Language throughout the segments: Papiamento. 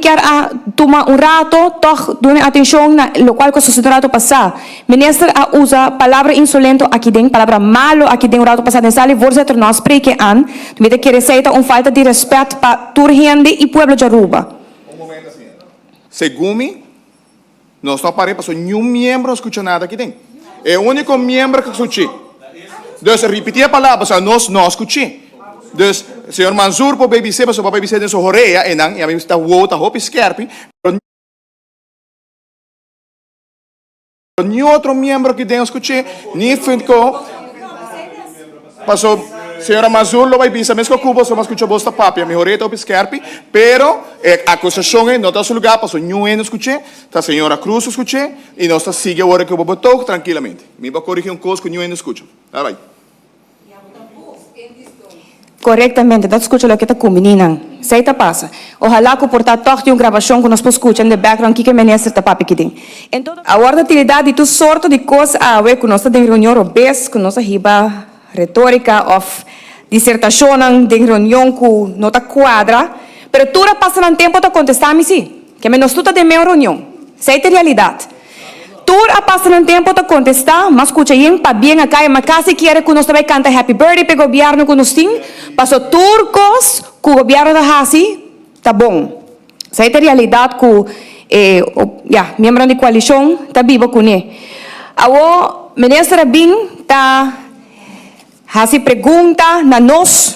kier a tuma un rato tog duna atencion na locual cu a sucede un rato pasa. Minister a usa palabra insolento aki den, palabra malo aki den un rato pasa den sala y voorzitter no a spreken aan. Mi ta kere esey ta un falta di respet pa tur hende y pueblo di Aruba. Un momento asina. Segun mi, nos no a pare pasobra niun miembro a scucha nada aki den. E unico miembro cu a scuchi. Dus ripiti e palabra pasobra nos no a scuchi. Dus señor Manzoor por bay bis'é pasobra por bay bis'é den su horea eynan y ami ta wowo ta hopi skerpi, pero. Ni otro miembro aki den a scuché, ni Fintco. Paso, señora Mazur lo bay bisa mesco cu boso, m'a scucha bos ta papia, mi horea ta hopi skerpi, pero e acusacion ey no ta su lugar, paso niun hende a scuché, ta señora Cruz a scuché, y nos ta sigui awor aki bo betoog trankilamente. Mi bo a corigi un cos cu niun hende a scucha. Dal bay. Korektamente, ta skucha loke ta kumbiní nan. Esei ta pasa. Ohalá ku por ta tòg tin un grabashon ku nos por skucha in the background kiko e minister ta papia kidin. En todo. Awor ta tiridat di tur sorto di kos awe ku nos ta den reunion robes, ku nos a hiba retórika òf disertashonnan den reunion ku no ta kuadra, pero tur a pasa nan tempu ta kontestá mi sí. Ke men nos tur ta den meun reunion. Esei ta e realidat. Tur a pasa nan tempo ta contesta, mas scucha yen pabien a cay, ma casi kiere cu nos ta bay canta happy birthday p'e gobierno cu nos tin, paso tur cos cu gobierno ta haci ta bon. Esey ta realidad cu e, ya, miembronan di coalicion ta biba cune. Awo minister a bin ta haci pregunta na nos.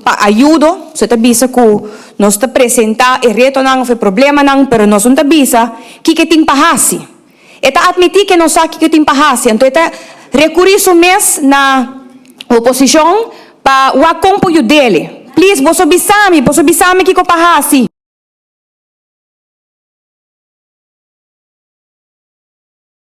Pa ayudo, so e ta bisa ku nos ta presentá e retonan òf e problemanan, pero nos no ta bisa kiko e tin pa hasi. E ta atmití ku e no sa kiko e tin pa hasi, anto e ta rekurí su mes na oposishon pa wak kon por yud'el. Please, boso bisa mi, boso bisa mi kiko pa hasi.